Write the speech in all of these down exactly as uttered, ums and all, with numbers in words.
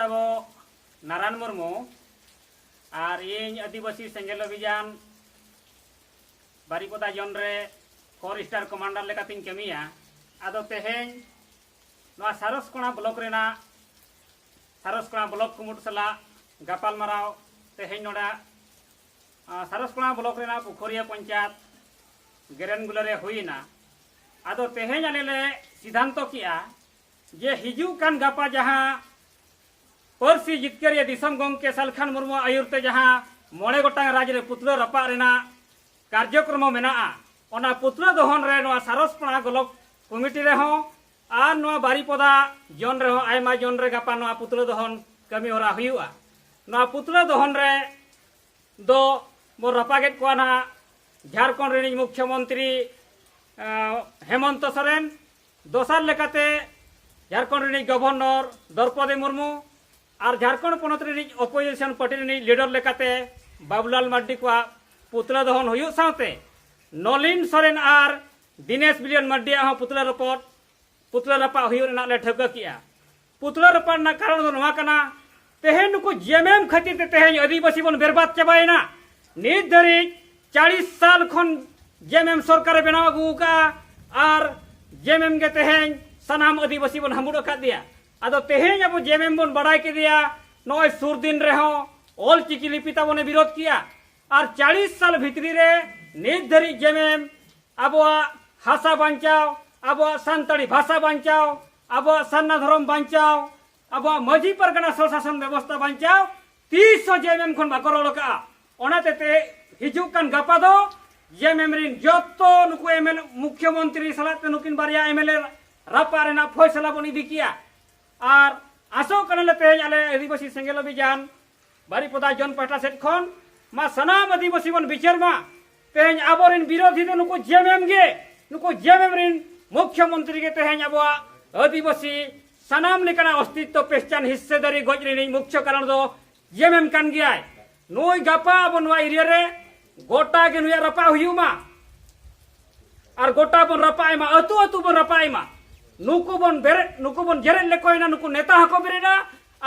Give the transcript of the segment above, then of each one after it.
ᱟᱵᱚ ᱱᱟᱨᱟᱭᱚᱱ ᱢᱩᱨᱢᱩ ᱟᱨ ᱤᱧ ᱟᱹᱫᱤᱵᱟᱹᱥᱤ ᱥᱮᱸᱜᱮᱞ ᱚᱵᱷᱤᱡᱟᱱ ᱵᱟᱨᱤᱯᱚᱫᱟ ᱡᱳᱱ ᱨᱮ ᱯᱷᱳᱨ ᱥᱴᱟᱨ ᱠᱚᱢᱟᱱᱰᱟᱨ ᱞᱮᱠᱟᱛᱤᱧ ᱠᱟᱹᱢᱤᱭᱟ᱾ ᱟᱫᱚ ᱛᱮᱦᱮᱧ ᱱᱚᱣᱟ ᱥᱟᱨᱚᱥᱠᱚᱬᱟ ᱵᱞᱚᱠ ᱨᱮᱱᱟᱜ ᱥᱟᱨᱚᱥᱠᱚᱬᱟ ᱵᱞᱚᱠ ᱠᱩᱢᱩᱴ ᱥᱟᱞᱟᱜ ᱜᱟᱯᱟᱞᱢᱟᱨᱟᱣ ᱛᱮᱦᱮᱧ ᱱᱚᱰᱮ, ᱟᱸ, ᱥᱟᱨᱚᱥᱠᱚᱬᱟ ᱵᱞᱚᱠ ᱨᱮᱱᱟᱜ ᱯᱩᱠᱷᱩᱨᱤᱭᱟᱹ ᱯᱚᱧᱪᱟᱭᱮᱛ ᱜᱮᱨᱮᱱᱜᱩᱞᱟᱹ ᱨᱮ ᱦᱩᱭᱮᱱᱟ᱾ ᱟᱫᱚ ᱛᱮᱦᱮᱧ ᱟᱞᱮ ᱞᱮ ᱥᱤᱫᱷᱟᱱᱛᱚ ᱠᱮᱜᱼᱟ ᱡᱮ ᱦᱤᱡᱩᱜ ᱠᱟᱱ ᱜᱟᱯᱟ ᱡᱟᱦᱟᱸ ᱯᱟᱹᱨᱥᱤ ᱡᱤᱛᱠᱟᱹᱨᱤᱭᱟᱹ ᱫᱤᱥᱚᱢ ᱜᱚᱢᱠᱮ ᱥᱟᱞᱠᱷᱟᱱ ᱢᱩᱨᱢᱩ ᱟᱹᱭᱩᱨ ᱛᱮ ᱡᱟᱦᱟᱸ ᱢᱚᱬᱮ ᱜᱚᱴᱟᱝ ᱨᱟᱡᱽ ᱨᱮ ᱯᱩᱛᱞᱟᱹ ᱨᱟᱯᱟᱜ ᱨᱮᱱᱟᱜ ᱠᱟᱨᱡᱚᱠᱨᱚᱢ ᱢᱮᱱᱟᱜᱼᱟ, ᱚᱱᱟ ᱯᱩᱛᱞᱟᱹ ᱫᱚᱦᱚᱱ ᱨᱮ ᱱᱚᱣᱟ ᱥᱟᱨᱚᱥᱯᱟᱲᱟ ᱵᱞᱚᱠ ᱠᱚᱢᱤᱴᱤ ᱨᱮᱦᱚᱸ ᱟᱨ ᱱᱚᱣᱟ ᱵᱟᱨᱤᱯᱚᱫᱟ ᱡᱳᱱ ᱨᱮᱦᱚᱸ ᱟᱭᱢᱟ ᱡᱳᱱ ᱨᱮ ᱜᱟᱯᱟ ᱱᱚᱣᱟ ᱯᱩᱛᱞᱟᱹ ᱫᱚᱦᱚᱱ ᱠᱟᱹᱢᱤ ᱦᱚᱨᱟ ᱦᱩᱭᱩᱜᱼᱟ᱾ ᱱᱚᱣᱟ ᱯᱩᱛᱞᱟᱹ ᱫᱚᱦᱚᱱ ᱨᱮ ᱫᱚ ᱵᱚ ᱨᱟᱯᱟᱜᱮᱫ ᱠᱚᱣᱟ ᱱᱟᱦᱟᱜ ᱡᱷᱟᱲᱠᱷᱚᱸᱰ ᱨᱤᱱᱤᱡ ᱢᱩᱠᱷᱭᱚᱢᱚᱱᱛᱨᱤ, ᱟᱸ, ᱦᱮᱢᱚᱱᱛᱚ ᱥᱚᱨᱮᱱ, ᱫᱚᱥᱟᱨ ᱞᱮᱠᱟᱛᱮ ᱡᱷᱟᱲᱠᱷᱚᱸᱰ ᱨᱤᱱᱤᱡ ᱜᱚᱵᱷᱚᱨᱱᱚᱨ ᱫᱨᱚᱣᱯᱚᱫᱤ ᱢᱩᱨᱢᱩ ᱟᱨ ᱡᱷᱟᱲᱠᱷᱚᱸᱰ ᱯᱚᱱᱚᱛ ᱨᱤᱱᱤᱡ ᱚᱯᱳᱡᱤᱥᱚᱱ ᱯᱟᱨᱴᱤ ᱨᱤᱱᱤᱡ ᱞᱤᱰᱟᱨ ᱞᱮᱠᱟᱛᱮ ᱵᱟᱵᱩᱞᱟᱞ ᱢᱟᱨᱰᱤ ᱠᱚᱣᱟᱜ ᱯᱩᱛᱞᱟᱹ ᱫᱚᱦᱚᱱ ᱦᱩᱭᱩᱜ ᱥᱟᱶᱛᱮ ᱱᱚᱞᱤᱱ ᱥᱚᱨᱮᱱ ᱟᱨ ᱫᱤᱱᱮᱥ ᱵᱤᱞᱤᱭᱚᱱ ᱢᱟᱨᱰᱤᱭᱟᱜ ᱦᱚᱸ ᱯᱩᱛᱞᱟᱹ ᱨᱚᱯᱚᱫ ᱯᱩᱛᱞᱟᱹ ᱨᱟᱯᱟᱜ ᱦᱩᱭᱩᱜ ᱨᱮᱱᱟᱜ ᱞᱮ ᱴᱷᱟᱹᱣᱠᱟᱹ ᱠᱮᱜᱼᱟ᱾ ᱯᱩᱛᱞᱟᱹ ᱨᱟᱯᱟᱜ ᱨᱮᱱᱟᱜ ᱠᱟᱨᱚᱱ ᱫᱚ ᱱᱚᱣᱟ ᱠᱟᱱᱟ, ᱛᱮᱦᱮᱧ ᱱᱩᱠᱩ ᱡᱮᱢᱮᱢ ᱠᱷᱟᱹᱛᱤᱨ ᱛᱮ ᱛᱮᱦᱮᱧ ᱟᱹᱫᱤᱵᱟᱹᱥᱤ ᱵᱚᱱ ᱵᱮᱨᱵᱟᱫ ᱪᱟᱵᱟᱭᱮᱱᱟ᱾ ᱱᱤᱛ ᱫᱷᱟᱹᱨᱤᱡ ᱪᱟᱞᱤᱥ ᱥᱟᱞ ᱠᱷᱚᱱ ᱡᱮᱢᱮᱢ ᱥᱚᱨᱠᱟᱨᱮ ᱵᱮᱱᱟᱣ ᱟᱹᱜᱩ ᱟᱠᱟᱫᱼᱟ ᱟᱨ ᱡᱮᱢᱮᱢ ᱜᱮ ᱛᱮᱦᱮᱧ ᱥᱟᱱᱟᱢ ᱟᱹᱫᱤᱵᱟᱹᱥᱤ ᱵᱚᱱ ᱦᱟᱹᱢᱵᱩᱲ ᱟᱠᱟᱫ ᱫᱮᱭᱟ᱾ ᱟᱫᱚ ᱛᱮᱦᱮᱧ ᱟᱵᱚ ᱡᱮᱢᱮᱢ ᱵᱚᱱ ᱵᱟᱲᱟᱭ ᱠᱮᱫᱮᱭᱟ, ᱱᱚᱜᱼᱚᱭ ᱥᱩᱨ ᱫᱤᱱ ᱨᱮᱦᱚᱸ ᱚᱞ ᱪᱤᱠᱤ ᱞᱤᱯᱤ ᱛᱟᱵᱚᱱᱮ ᱵᱤᱨᱳᱫ ᱠᱮᱜᱼᱟ᱾ ᱟᱨ ᱪᱟᱞᱤᱥ ᱥᱟᱞ ᱵᱷᱤᱛᱨᱤ ᱨᱮ ᱱᱤᱛ ᱫᱷᱟᱹᱨᱤᱡ ᱡᱮᱢᱮᱢ ᱟᱵᱚᱣᱟᱜ ᱦᱟᱥᱟ ᱵᱟᱧᱪᱟᱣ, ᱟᱵᱚᱣᱟᱜ ᱥᱟᱱᱛᱟᱲᱤ ᱵᱷᱟᱥᱟ ᱵᱟᱧᱪᱟᱣ, ᱟᱵᱚᱣᱟᱜ ᱥᱟᱨᱱᱟ ᱫᱷᱚᱨᱚᱢ ᱵᱟᱧᱪᱟᱣ, ᱟᱵᱚᱣᱟᱜ ᱢᱟᱹᱡᱷᱤ ᱯᱟᱨᱜᱟᱱᱟ ᱥᱚᱥᱟᱥᱚᱱ ᱵᱮᱵᱚᱥᱛᱷᱟ ᱵᱟᱧᱪᱟᱣ ᱛᱤᱥ ᱦᱚᱸ ᱡᱮᱢᱮᱢ ᱠᱷᱚᱱ ᱵᱟᱠᱚ ᱨᱚᱲ ᱟᱠᱟᱫᱼᱟ᱾ ᱚᱱᱟᱛᱮ ᱛᱮ ᱦᱤᱡᱩᱜ ᱠᱟᱱ ᱜᱟᱯᱟ ᱫᱚ ᱡᱮᱢᱮᱢ ᱨᱤᱱ ᱡᱚᱛᱚ ᱱᱩᱠᱩ ᱮᱢ ᱮᱞ ᱮ, ᱢᱩᱠᱷᱭᱚᱢᱚᱱᱛᱨᱤ ᱥᱟᱞᱟᱜ ᱛᱮ ᱱᱩᱠᱤᱱ ᱵᱟᱨᱭᱟ ᱮᱢ ᱮᱞ ᱮ ᱨᱟᱯᱟᱜ ᱨᱮᱱᱟᱜ ᱯᱷᱚᱭᱥᱟᱞᱟ ᱵᱚᱱ ᱤᱫᱤ ᱠᱮᱜᱼᱟ᱾ ᱟᱨ ᱟᱥᱚᱜ ᱠᱟᱱᱟᱞᱮ ᱛᱮᱦᱮᱧ ᱟᱞᱮ ᱟᱹᱫᱤᱵᱟᱹᱥᱤ ᱥᱮᱸᱜᱮᱞ ᱚᱵᱷᱤᱡᱟᱱ ᱵᱟᱨᱤᱯᱚᱫᱟ ᱡᱳᱱ ᱯᱟᱦᱴᱟ ᱥᱮᱫ ᱠᱷᱚᱱ ᱢᱟ ᱥᱟᱱᱟᱢ ᱟᱹᱫᱤᱵᱟᱹᱥᱤ ᱵᱚᱱ ᱵᱤᱪᱟᱹᱨ ᱢᱟ᱾ ᱛᱮᱦᱮᱧ ᱟᱵᱚᱨᱮᱱ ᱵᱤᱨᱳᱫᱷᱤ ᱫᱚ ᱱᱩᱠᱩ ᱡᱮᱢᱮᱢ ᱜᱮ, ᱱᱩᱠᱩ ᱡᱮᱢᱮᱢ ᱨᱮᱱ ᱢᱩᱠᱷᱭᱚᱢᱚᱱᱛᱨᱤ ᱜᱮ ᱛᱮᱦᱮᱧ ᱟᱵᱚᱣᱟᱜ ᱟᱹᱫᱤᱵᱟᱹᱥᱤ ᱥᱟᱱᱟᱢ ᱞᱮᱠᱟᱱᱟᱜ ᱚᱥᱛᱤᱛᱛᱚ ᱯᱮᱦᱪᱟᱱ ᱦᱤᱥᱥᱮᱫᱟᱨᱤ ᱜᱚᱡ ᱨᱤᱱᱤᱡ ᱢᱩᱠᱷᱭᱚ ᱠᱟᱨᱚᱱ ᱫᱚ ᱡᱮᱢᱮᱢ ᱠᱟᱱ ᱜᱮᱭᱟᱭ᱾ ᱱᱩᱭ ᱜᱟᱯᱟ ᱟᱵᱚ ᱱᱚᱣᱟ ᱮᱨᱤᱭᱟ ᱨᱮ ᱜᱚᱴᱟ ᱜᱮ ᱱᱩᱭᱟᱜ ᱨᱟᱯᱟᱜ ᱦᱩᱭᱩᱜ ᱢᱟ᱾ ᱟᱨ ᱜᱚᱴᱟ ᱵᱚᱱ ᱨᱟᱯᱟᱜ ᱮᱢᱟ, ᱟᱹᱛᱩ ᱟᱹᱛᱩ ᱵᱚᱱ ᱨᱟᱯᱟᱜ ᱮᱢᱟ᱾ ᱱᱩᱠᱩ ᱵᱚᱱ ᱵᱮᱨᱮᱫ, ᱱᱩᱠᱩ ᱵᱚᱱ ᱡᱮᱨᱮᱫ ᱞᱮᱠᱚᱭᱮᱱᱟ, ᱱᱩᱠᱩ ᱱᱮᱛᱟ ᱦᱚᱸᱠᱚ ᱵᱮᱨᱮᱫᱼᱟ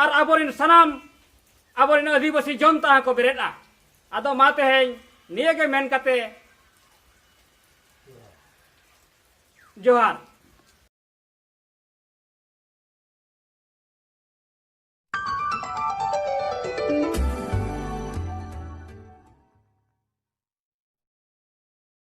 ᱟᱨ ᱟᱵᱚᱨᱮᱱ ᱥᱟᱱᱟᱢ ᱟᱵᱚᱨᱮᱱ ᱟᱹᱫᱤᱵᱟᱹᱥᱤ ᱡᱚᱱᱛᱟ ᱦᱚᱸᱠᱚ ᱵᱮᱨᱮᱫᱼᱟ᱾ ᱟᱫᱚ ᱢᱟ ᱛᱮᱦᱮᱧ ᱱᱤᱭᱟᱹ ᱜᱮ ᱢᱮᱱ ᱠᱟᱛᱮ ᱡᱚᱦᱟᱨ᱾